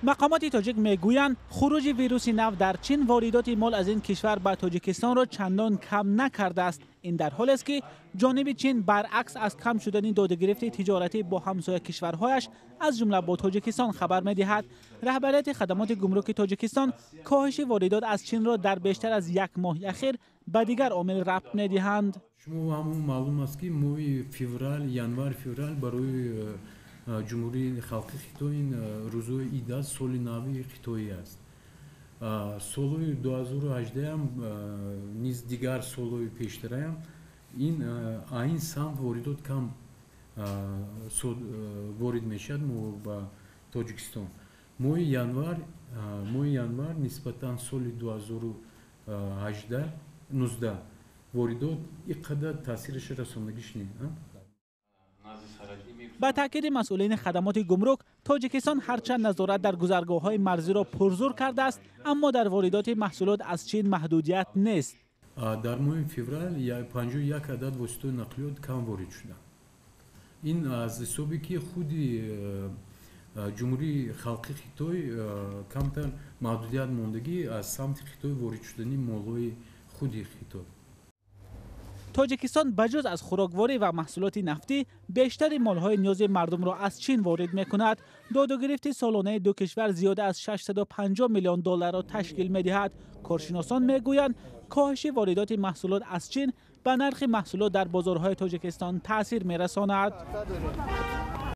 Мақомоти тоҷик мегӯянд, хуруҷи вируси нав дар Чин воридоти мол аз ин кишвар ба Тоҷикистонро чандон кам накардааст. Ин дар ҳолест, ки ҷониби Чин баръакс аз кам шудани додугирифти тиҷоратӣ бо ҳамсоя кишварҳояш, аз ҷумла бо Тоҷикистон, хабар медиҳад. Раҳбарияти хадамоти гумруки Тоҷикистон коҳиши воридот аз Чинро дар бештар аз як моҳи ахир ба дигар омил рабт медиҳанд. Шумо ҳамон маълум аст, ки моҳи феврал, январ, феврал барои Ҷумҳурии Халқи Хитой ин рӯзҳои ид аст, соли нави хитоӣ аст. Солҳои 2018-ам низ, дигар солҳои пештараам ин ин самт воридот кам ворид мешавад ба Тоҷикистон. Моҳи январ нисбатан соли 2018, 19 воридот ин қадар таъсираш расондагиш не. Ба таъкиди масъулини хадамоти гумрук, Тоҷикистон ҳарчанд назорат дар гузаргоҳҳои марзиро пурзур кардааст, аммо дар воридоти маҳсулот аз Чин маҳдудият нест. Дар моҳи феврал 51 адад воситаи нақлиёт кам ворид шуданд. Ин аз ҳисобе, ки худи Ҷумҳурии Халқи Хитой камтар маҳдудият мондагӣ аз самти Хитой ворид шудани молҳои худи Хитой. Тоҷикистон ба ҷуз аз хӯрокворӣ ва маҳсулоти нафтӣ бештари молҳои ниёзи мардумро аз Чин ворид мекунад. Додугирифти солонаи ду кишвар зиёда аз 650 миллион долларро ташкил медиҳад. Коршиносон мегӯянд, коҳиши воридоти маҳсулот аз Чин ба нархи маҳсулот дар бозорҳои Тоҷикистон таъсир мерасонад.